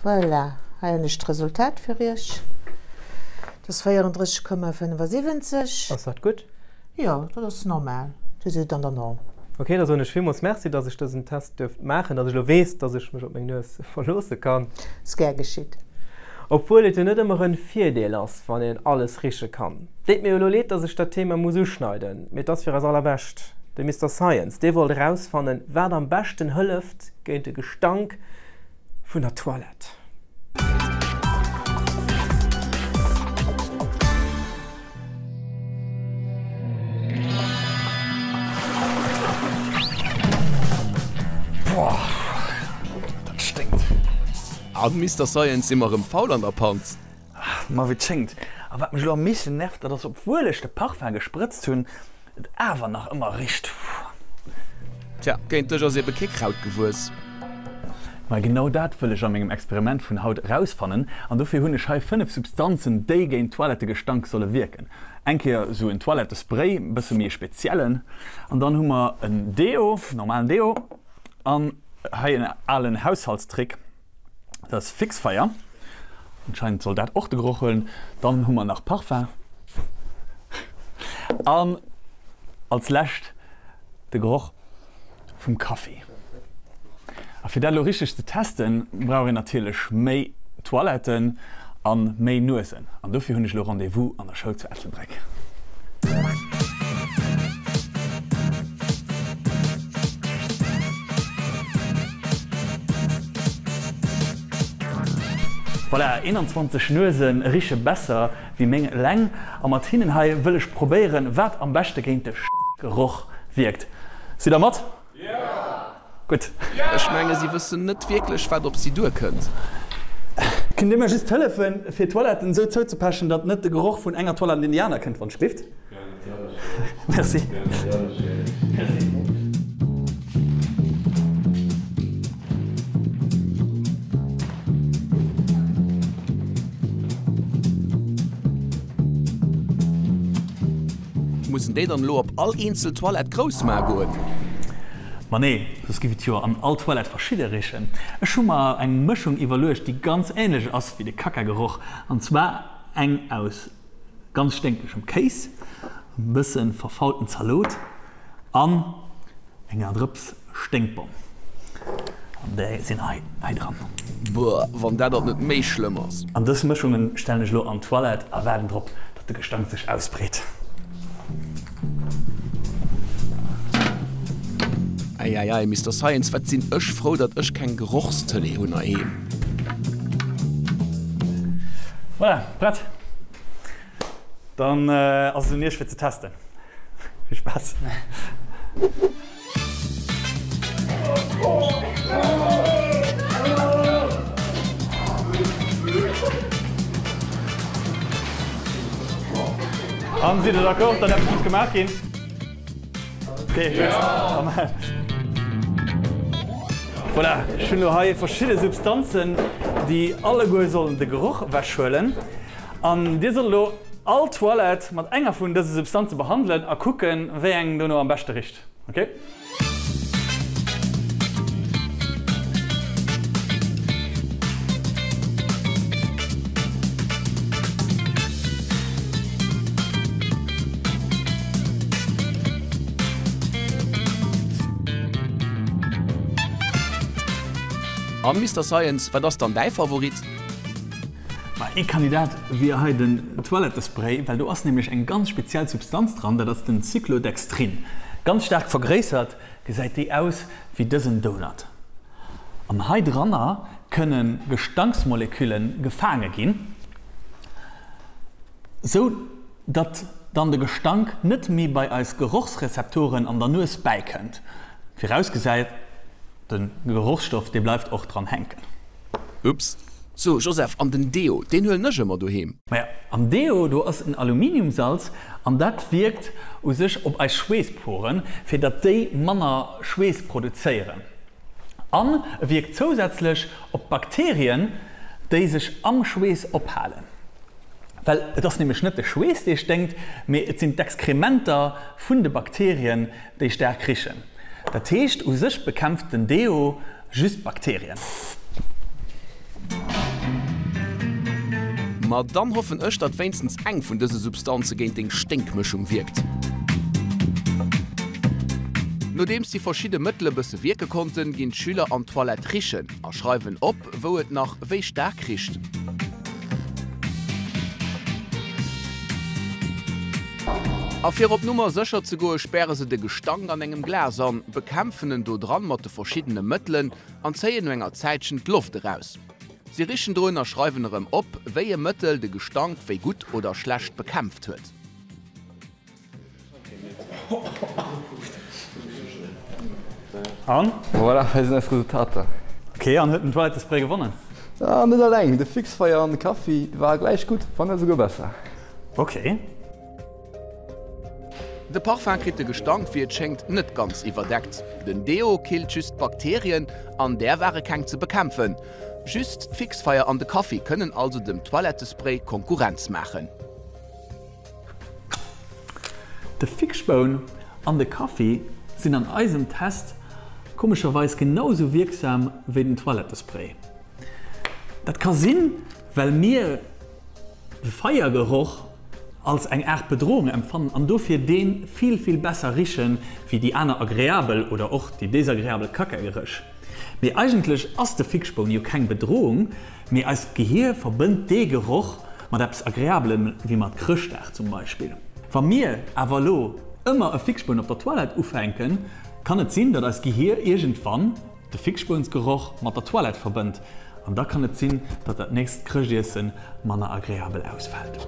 Voilà, hei hunn ech d'Resultat fir Iech. Dat ass 34,75. Ass dat gutt? Jo, dat ass normal. Dir sidd an der Norm. Ok, da soen ech villmools Merci, dass ech dësen Test duerft maachen, dass ech elo weess, dass ech mech op meng Nues verloosse kann. Ass gär geschitt. Obwuel et jo net ëmmer en Virdeel ass, wann een alles riche kann. Deet mir jo elo leed, dass ech dat Thema muss uschneiden, mee et ass fir eis allerbescht. De Mister Science, dee wollt erausfannen, wat am beschten hëlleft géint de Gestank vun der Toilette. Boah, dat sténkt. An Mister Science, si mer erëm faul an der Panz? Ma wéi et schéngt. A wat mech elo am meeschten nervt, dat ass, obwuel ech de Parfum gesprëtzt hunn, et awer nach ëmmer richt. Tja, géint dech ass ebe kee Kraut gewuess. Ma genau dat wëll ech a mengem Experiment vun haut erausfannen an dofir hunn ech hei 5 Substanzen, déi géint Toilettegestank solle wierken. Eng Kéier sou en Toilettespray, e bësse méi e speziellen, an dann hu mer en Deo, normalen Deo, an hei en alen Haushaltstrick, dat ass Fixfeier. Anscheinend soll dat och de Geroch huelen. Dann hu mer nach Parfum an als lescht de Geroch vum Kaffi. A fir dat elo richteg ze testen, brauch een natierlech méi Toiletten a méi Nuesen. An dofir hunn ech elo Rendez-vous an der Schoul zu Ettelbréck. Voilà, 21 Nuese riche besser wéi meng eleng. A mat hinnen hei wëll ech probéieren, wat am beschte géint de Geroch wierkt. Sidd der mat? Gutt. Ech menge si wëssen net wierklech wat op si duerkënnt. Kënnt Dir mir just hëllefen, fir d'Toiletten esou zouzepechen, datt net de Geroch vun enger Toilette an déi aner kënnt, wann et schlift? Merci. Mussen déi dann elo op all eenzel Toilette grouss maa goen? Ma nee, soss giff et jo an all Toilette verschidde richen. Ech hu mer eng Mëschung iwwerluecht, déi ganz ähnlech ass wéi de Kackageroch, an zwar eng aus ganz sténkegem Kéis, e bësse verfaulten Zalot an enger Drëps Sténkbomm. An déi sinn hei hei dran. Boah, wann dat alt net méi schlëmm ass. An dës Mëschungen stellen ech elo an d'Toilette a waarden drop, datt de Gestank sech ausbreet. Eieiei, Mister Science, wat sinn ech frou, datt ech keng Gerochstëlee hunn heiheem. Voilà, prett! Dann ass et un iech fir ze testen. Vill Spaass! An, sidd der d'accord, datt eppes muss gemaach ginn? Ok, gutt. Amen. Voilà, ech hunn elo hei verschidde Substanzen, déi alleguer sollen de Geroch ewechhuelen. An dir sollt elo all Toilette mat enger vun dëse Substanze behandelen a kucken, wéi eng dono am beschte richt. Ok? An, Mister Science, wat ass dann däi Favorit? Ma ee Kandidat wier hei den Toilettespray, well do ass nämlech eng ganz speziell Substanz dran, dat ass den Cyclodextrin. Ganz staark vergréissert gesäit déi aus wéi dësen Donut. An hei dranner kënne Gestanksmolekülle gefaange ginn, sou datt dann de Gestank net méi bei eis Gerochsrezeptoren an der Nues bäikënnt. Virausgesat de Gerochsstoff dee bleift och dran hänken. Ups. So, Joseph, an den Deo, deen huelen ech ëmmer doheem. Maja, am Deo, do ass en Aluminiumsalz an dat wierkt u sech op eis Schweesporen, fir datt déi manner Schweess produzéieren. An e wierkt zousätzlech op d'Bakterien, déi sech am Schweess ophalen. Well et ass nämlech net de Schweess, dee sténkt, mee et sinn d'Exkrementer vun de Bakterien, déi staark richen. Dat heescht, u sech bekämpft den Deo just Bakterien. Ma dann hoffen ech, datt wéinstens eng vun dëse Substanze géint deng Sténkmëschung wierkt. Nodeems déi verschidde Mëttele bësse wierke konnten, ginn d'Schüler an d'Toilette richen a schreiwen op, wou et nach wéi staark richt. A fir op Nummer sécher ze goe späre se de Gestank an engem Glas an, bekämpfen en do dran mat de verschiddene Mëttelen an zéien no enger Zäitchen d'Loft eraus. Si richen drun a schreiwen erëm op, wéi e Mëttel de Gestank wéi gutt oder schlecht bekämpft huet. An? Voilà, hei sinn eis Resultater. Ok, an huet den Toilettespray gewonnen? Ah, net alleng, de Fixfeier an de Kaffi ware gläich gutt, wann net esouguer besser. Ok. De Parfum kritt de Gestank wéi et schéngt net ganz iwwerdeckt. Den Deo killt just d'Bakterien, an där ware keng ze bekämpfen. Just d'Fixfeier an de Kaffi kënnen also dem Toilettespray Konkurrenz maachen. De Fixspoun an de Kaffi sinn an eisem Test komescherweis genau sou wierksam wéi den Toilettespray. Dat ka sinn, well mir de Feiergeroch als eng Aart Bedrohung empfannen an dofir dee vill, vill besser richen, wéi déi aner agreabel oder och déi desagreabel Kackageréch. Mee eigentlech ass de Fixspoun jo keng Bedrohung, mee eist Gehier verbënnt dee Geroch mat eppes Agreabelem, wéi mat Chrëschtdag zum Beispill. Wa mir awer elo ëmmer e Fixspoun op der Toilette ufänken, kann et sinn, datt eist Gehier iergendwann de Fixspoonsgeroch mat der Toilette verbënnt an da kann et sinn, datt dat nächst Chrëschtiessen manner agreabel ausfält.